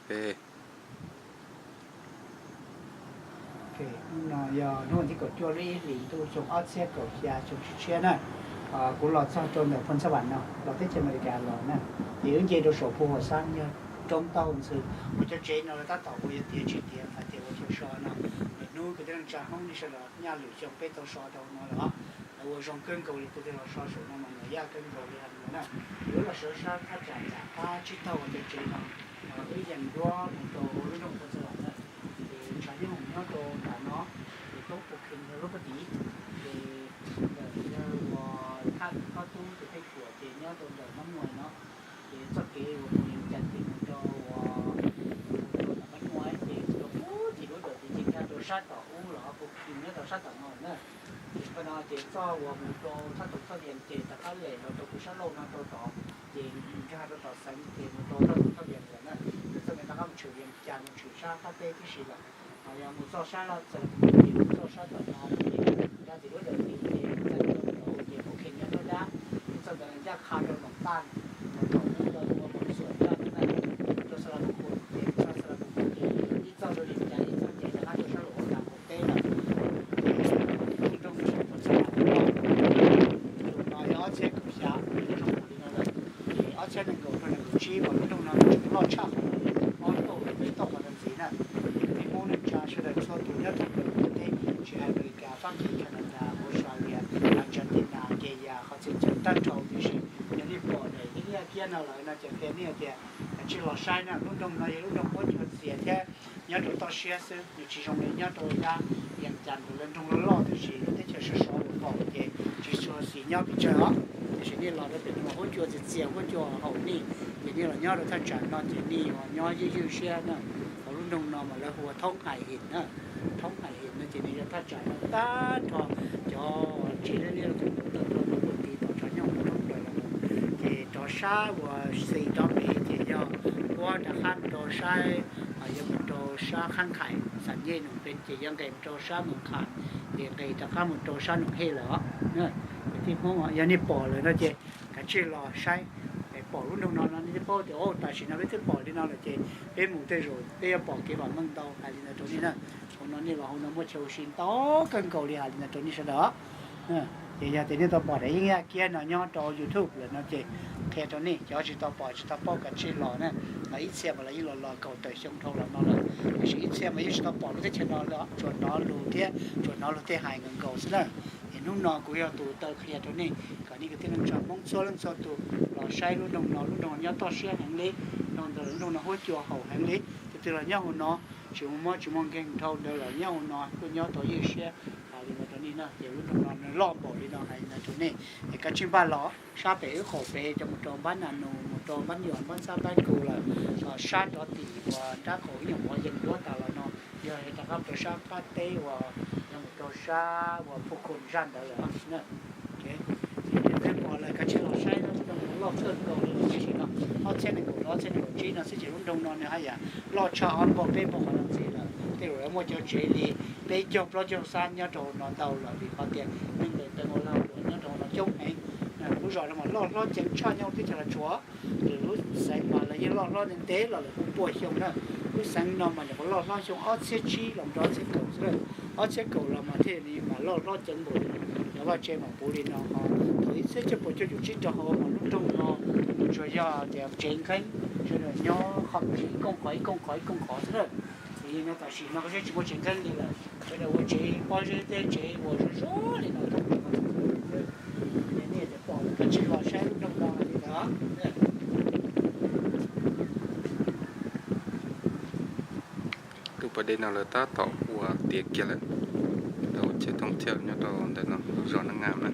Peb no yog hnub tim kaum cuaj lub ib hlis ntuj xyoo ob txhiab kaum xya xyoo tshiab tshiab na. Kuv los txog rau ntawm Phoos Xas Vam no, los teb chaws Amelikas los na, ces wb nce rau saum Phu Huam Xab yog roob Tauj Ntxhw. Kuv cov tsev no lawv tab tom ua yuav tiav tsis tiav hais tias ua chaw so no. Lwm hnub kwv tij neej tsa Hmoob nej sawv daws nyaj lwm xyoo peb tau so rau no lawm os. Lawv ua zoo kawg nkaus li, tus twg los so saum no mas nyuaj yaj kawg nkaus li hais no na. Wb los sawv sab thaj tsam nram qab tsib taug ua cov tsev no, wb yees duab mus rau lub nroog Phoos Xas Vam na. Ces tshav nyooj hoom nyob rau nram no, ces toob Phu Khees yog lub pab tid, ces ntawm yawg uas Thaj Khob Tub tus pheej kuam ces nyob rau ntawm Mab Muas no. Ces txoj kev uas mus Yees Cas ces mus rau uas mus rau nram Mab Muas ces mus rau puag tim lub dawm tid ces nkag rau sab tom ub los Phu Khees nyob rau sab tom no na. Ces qhov no ces txoj uas mus rau Thaj Toom Thoj Vias ces rov qab lem los rau kuv sab laug no rau tod, ces nkag rau tom xeev ces mus rau Thaj Toom Thoj Vias lawm na. Ces txoj kev rov qab mus tshwm Yees Cas mus tshwm sab qab teb tib si lawm. Ho yog mus txoj sab Xas Las Pus Khum ces mus txoj sab tom no, nkag tim lub dawm tid ces txawm rau ces Phu Khees nyob nruab dab, ces txoj ntawd ncaj qha rau Noom Taj, tom ub rau ua Moos Xuam Taj na, rau Xas Las Pus Khum ces txoj Xas Las Pus Khum ces ib txoj rau Yees Cas ib txoj ces rov qab rau sab laug ua Cas Qum teb lawm. Lub nroog Phoos Xas Vam no, tus no yog ob txhiab kaum xya, lub nroog li no lawm. Ces ob txhiab nees nkaum rau nees nkaum tsib uas lub nroog no tseem loj tshaj qhov no ob tauj los peb tauj qhov no ntxiv na. Ces peb Hmoob neej tsa sawv daws txhua tus nyob thoob plaws ntiaj teb, tsis hais Amelikas, Fab Kis, Kanadas, Australia, Argentina, Kenya, qhov txhia chaw tag nrho tiam sis yog nej pom daim yeeb yaj kiab no lawm no ces qhia nej tias kav tsij los saib na, lub nroog no yog lub nroog huab cua txias thiab nyob rau toj siab xwb, nws tsis zoo li nyob rau yab Yees Cas ntawd, lawv nroog loj loj tiam sis lub teb chaws sov sov ua qaum ces tsis tshua xis nyob pes tsawg os. Tiam sis nej los rau pem no huab cua txias txias, huab cua haum nej, ces nej los nyob rau thaj tsam no ces nej yuav nyob ywj ywj siab na. Hauv lub nroog no mas lawv hu ua Thoob Hais Him na. Thoob Hais Him no ces nws yog thaj tsam no tag nrho, cov tsev laj liaj los tau tawm rau no puag tid tom tshav nyooj roob plaws los mus. Ces rov sab uas xis rov pem ces yog puab rov qab mus rau sab, yog mus rau sab Qhab Khais, Xam Nyej Noom Pees ces yog nqes mus rau sab Moos Khas, ces nqes rov qab mus rau sab Noom Hej lawm os. Kwv tij Hmoob yog nej pom lawm no ces kav tsij los saib, pom lub nroog no no nej thiaj paub tias o tam sim no peb twb pom li no lawm ces peb mus tej zaum peb yuav pom kev vam meej ntau hais li ntawd rau nej na. Hauv no nej los hauv no muaj chaw ua si ntau kawg nkaus li hais li ntawd rau nej sawv daws. Ces yog tias nej tau pom daim yeeb yaj kiab no nyob rau YouTube lawm no ces qhia rau nej, cov tsis tau pom tsis tau paub kav tsij los na. Ib txhia mas lawv yeej los los kaum tawm xyoo dhau los no lawm, tiam sis ib txhia mas yeej tsis tau pom lub teb chaws no li, tsuas hnov lus thiab tsuas hnov luag tej hais nkaus nkaus xwb na. Es hnub no kuv yog tus tau qhia rau nej kom nej kwv tij neej tsa Hmoob txhua leej txhua tus los saib lub nroog no, lub nroog no nyob toj siab heev li, nroog ntawd lub nroog no huab cua haum heev li. Tus twg los nyob hauv no tsis muaj mob tsis muaj nkeeg dhau ntawd los nyob hauv no kuj nyob tau ywj siab. Hais li no rau nej na, ces lub nroog no nws loj npaum li no hais li no rau nej, es kav tsij npaj los sab pem wb qaum pem cov mus rau Npab Nas Nus, mus rau Npab Nyuam, Npab Xab, Npab Kus lawm, los sab rov tim uas nrab qaum ib nyuag qhov yees duab tas los no, yog rov qab mus rau sab qab teb uas yog mus rau sab uas Phu Khum zaj ntawd lawm. Ces peb pom lawm kav tsij los saib lub nroog loj kawg nkaus li no, tiam sis no ob txhiab nees nkaum rau ob txhiab nees nkaum tsib no xwb ces lub nroog no nws haj yam loj tshaj ob npaug peb npaug qhov no ntxiv lawm. Tej zaum yuav muaj cov tsev li peb caug plaub caug xab nyob rau no ntau lawm vim qhov tias neeg nqes peev ua lag luam nyob rau no coob heev. Lub zos no mas loj hlob ceev tshaj nyob teb chaws Los Tsuas. Lwm lub xeev mas lawv yeej loj hlob ntev ntev los lawm kuj puas xyoo na. Lub xeev no mas nyuam qhuav loj hlob xyoo ob txhiab tsib los rau ob txhiab kaum xwb. Ob txhiab kaum los mas thiaj li mas loj hlob ceev npaum li no. Cov vaj tse mas puv li no ho. Thaum ib txhiab cuaj puas cuaj caum tsib rau hauv mas lub nroog no tsuas yog tias tsev nqeeb, sawv daws nyob qhov ib kooj qhov ib kooj qhov ib kooj qhov xwb na. Ces no tam sim no koj saib tsis muaj tsev nqeeb li lawm, sawv daws ua tsev pob zeb thiab tsev ua zuag zuag li no. Nej pom kav tsij los saib lub nroog no li ntawd. Tus pas dej no lawv tab tom ua tiav kiag lawm, lawv ua chaw thooj thiaj nyob rau ntawm no lub zos Naj Ngam na.